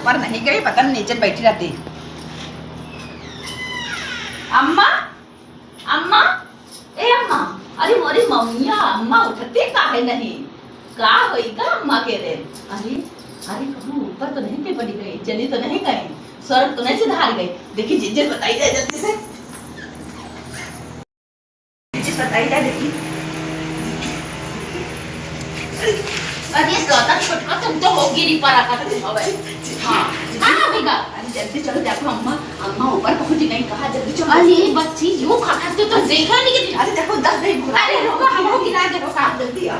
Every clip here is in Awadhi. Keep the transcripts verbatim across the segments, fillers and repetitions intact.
पर नहीं गई, पता नहीं, नीचे बैठी रहती। अम्मा, अम्मा, ए अम्मा, अरे मोरी मम्मिया, अम्मा उठती काहे नहीं? का होई का अम्मा के रे? अरे, अरे कहूँ ऊपर तो नहीं के पड़ी गई, चली तो नहीं गई, स्वर्ग तो नहीं सिधार गई? देखी जिज्जस बताई जाए जल्दी से। जिज्जस बताई जाए देखी। अरे दादा छोटका, तुम तो हो गिरी पड़ा का तुम हवे। हाँ, हाँ, बेटा। अरे जल्दी चलो, देखो अम्मा, अम्मा ऊपर पहुँच गई, कहा जल्दी चलो। अरे बच्ची, यो कहा तू तो देखा नहीं कि अरे देखो दस गई। अरे रुको, हम हो गिरा दे, रुका। जल्दी आ।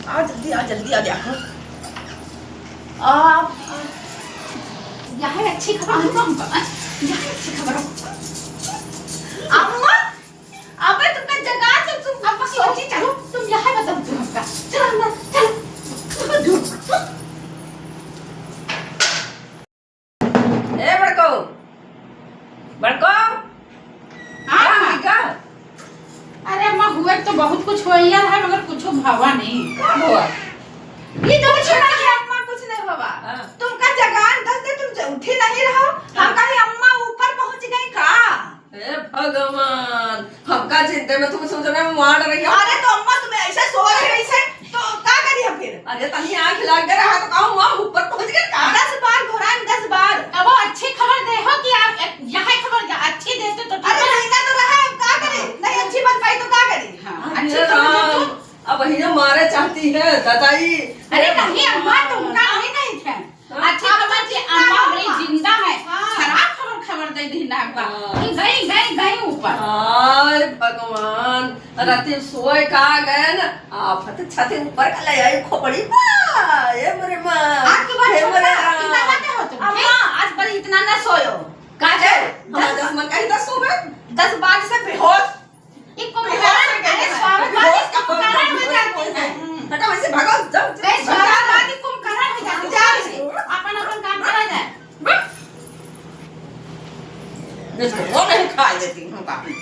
आ, जल्दी आ, जल्दी आ, देखो। आ, आ। यह है अच्छी खबर, रुको हमको, आ, यह है अच्छी खबर। अम्मा, अबे तुमका जगा तो तुम अब सोची चलो, तुम यह बताओ तुम हमका। चलो अंदर, चलो। ए बड़को, बड़को, हाँ, का हाँ। हुई का? अरे अम्मा, हुए तो बहुत कुछ हुआ यार है, मगर कुछ भवा नहीं। का हुआ? ये तो कुछ नहीं है अम्मा, कुछ नहीं भवा। हाँ। तुमका जगान दस दे, तुम ज-, उठी नहीं रहो। हाँ। हम कहे अम्मा ऊपर पहुँच गई का? हे भगवान, हमका चिंते में तुम सोच रहे हो, वहाँ डर रही हो। अरे तो अम्मा तुम्हें ऐसे सो रहे हो, ऐसे तो का करी हम फिर? अरे तनी आँख लाग गए रहा तो कहूँ वहाँ ऊपर पहुँच गए का? दस बार घुराएं, दस बार। अब वो अच्छी खबर दे हो कि आप एक, यह खबर अच्छी देते तो ठीक अरे है। नहीं ना तो रहा, अब का करे? नहीं अच्छी बन पाई तो का करे? हाँ, अरे अच्छी खबर दे राम, तो। अब वही ना मारे चाहती है दादाई। अरे नहीं अम्मा, तुमका नहीं, नहीं थे। हाँ। अच्छी खबर कि अम्मा अबरी जिंदा है। हाँ। खराब खबर, खबर दे दी ना आपका। हाँ। गई, गई, गई ऊपर। हाय भगवान, राती सोए का गए न, आफत छाती ऊपर का ले आई खोपड़ी पा। ए मोरे माँ, आज के बाद हे छोड़ मोरे दो, राम। इतना बातें हो तुम, अम्मा, ठीक? आज पर इतना न सोयो। का है? हमारे दस दस मन का ही दस सोवे। दस बार से बेहोश। ई कुंभकर्ण, अरे स्वार्थवादी कुंभकर्ण हो जाती है। हटा, वैसे भागो, जाओ, जाओ। अरे स्वार्थवादी कुंभकर्ण हो जाती है। जाओ, अपन, अपन काम करा जाए। नहीं तो वो नहीं खाए देती हूँ काफी।